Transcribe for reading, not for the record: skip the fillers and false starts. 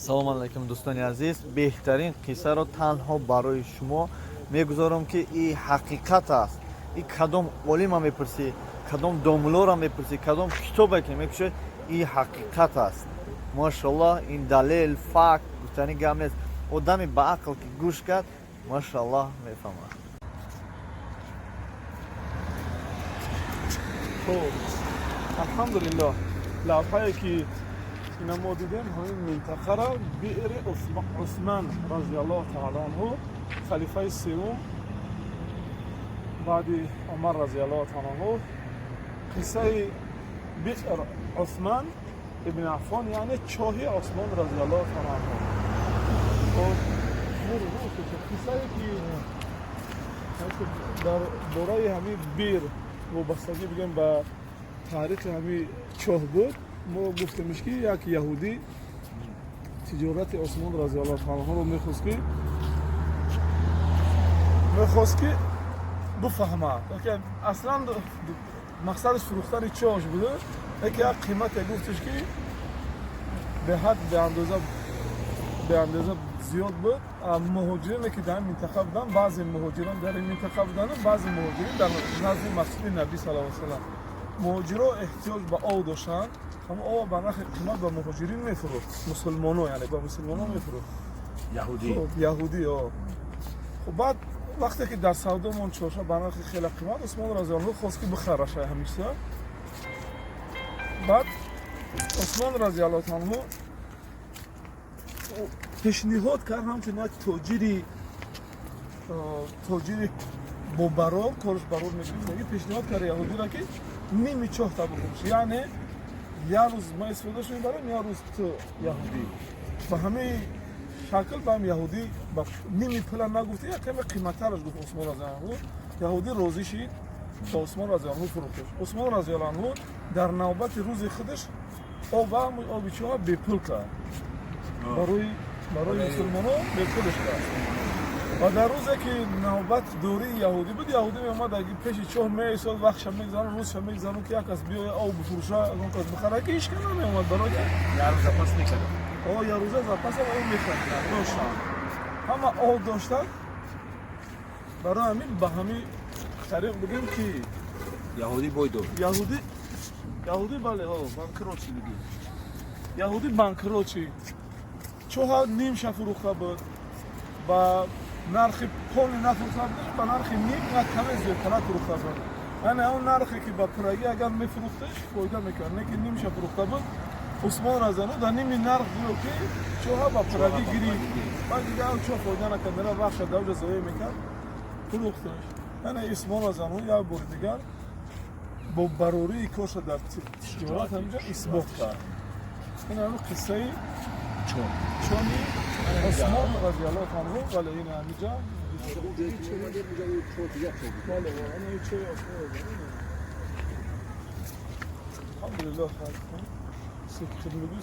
Салом алайкум, дӯстони азиз. Беҳтарин қиссаро танҳо барои шумо мегузорам, ки и ҳақиқат аст. И кадом олима мепурсӣ, кадом домулоро мепурсӣ, кадом китобе ки мекушед, и ҳақиқат аст. Машаллоҳ, ин далел, факт, гуфтани гап нест. Одами ба ақл ки гӯш кард, машаллоҳ, мефаҳмад. Хуб, алҳамдулиллоҳ, лавҳае ки ина мо дидем, ҳамин минтақара биъри Усман разиаллоҳу таала анҳу, халифаи сеюм баъди Умар разиаллоҳу таала анҳу. Қиссаи биър Усман ибни Аффон, яъне чоҳи Усмон разиаллоҳу таала анҳу. Қиссае ки дар бораи ҳамин бир вобастагӣ, бигем, ба таърихи ҳамин чоҳ буд, мо гуфтемш, ки як яҳудӣ тиҷорати Осмон разиаллоҳу таала анҳуро мехост ки бифаҳмад. Аслан мақсадаш фурӯхтани чоҳш буда, яке як қимате гуфтеш, ки беҳад, беандоза зиёд буд. Муҳоҷирине ки дар ин минтақа буданд, баъзе муҳоҷирон дар ин минтақа буданд, баъзе муҳоҷирин дар назди масҷиди Набӣ сал салам. Муҳоҷиро эҳтиёҷ ба об доштанд, ҳамон об ба нархи қимат ба муҳоҷирин мефурӯхт, мусулмоно, яъне ба мусулмоно мефурӯхт. Яҳудӣ. Яҳудӣ. Хуб, баъд вақте ки дар савдомон чорша ба нархи хеле қимат, Усмон разиаллоҳу хост, ки бихараша ҳамиша. Баъд Усмон разиаллоҳу анҳу пешниҳод кард, ҳамчун як тоҷири бо барор, корш барор мегирифтагӣ, пешниҳод кард яҳудиро, ки ними чоҳта бифурӯш, яъне як рӯз ма истифодаш мебарам, як рӯз ту, яҳудӣ. Ба ҳамин шакл ба ҳам яҳудӣ ба ними пула нагуфта, як каме қиматтараш гуфт Усмон разиаллоҳу. Яҳудӣ розӣ шид, ба Усмон разиаллоҳу фурӯхташ. Усмон разиаллоҳу дар навбати рӯзи худаш оба оби чоҳа бепул кард, барои мусулмонон бепулш кард. Ва дар рӯзе ки навбат дурии яҳудӣ буд, яҳудӣ меомад, пеши чоҳ меисод, вақтша мегзарон, рӯзша мегзарон, ки як кас биёя, об бифурӯша, он кас бихара, ки ҳеч ка намеомад. Барои Як рӯз запас мекард. О, як рӯза запаса об мехариданд, доштанд, ҳама об доштанд. Барои ҳамин ба ҳамин тариқ бигем, ки яҳудӣ бой дод. Яҳудӣ, бале, банкрот шид. Яҳудӣ банкрот шид. Чоҳа нимша фурӯхта буд, ба нархи поли нафурӯхта буд, ба нархи ним, як каме зиёдтарак фурӯхта буд. Яъне он нархе ки ба пурагӣ агар мефурӯхташ, фоида мекард, не ки нимша фурӯхта буд. Усмон разиаллоҳу дар ними нарх гӯё ки чоҳа ба пурагӣ гирифт. Баъд дига чоҳ фоида накард, мера вақтша давҷа зоя мекард, фурӯхташ. Яъне Усмон разиаллоҳу як бори дигар бо барории корша дар тиҷорат ҳаминҷа исбот кард. Ин ҳамин қиссаи чони Усмон разиаллоҳу анҳу. Бале, ин ҳаминҷа, бале, чои Усмон. Алҳамдулиллоҳ, худмагӣ.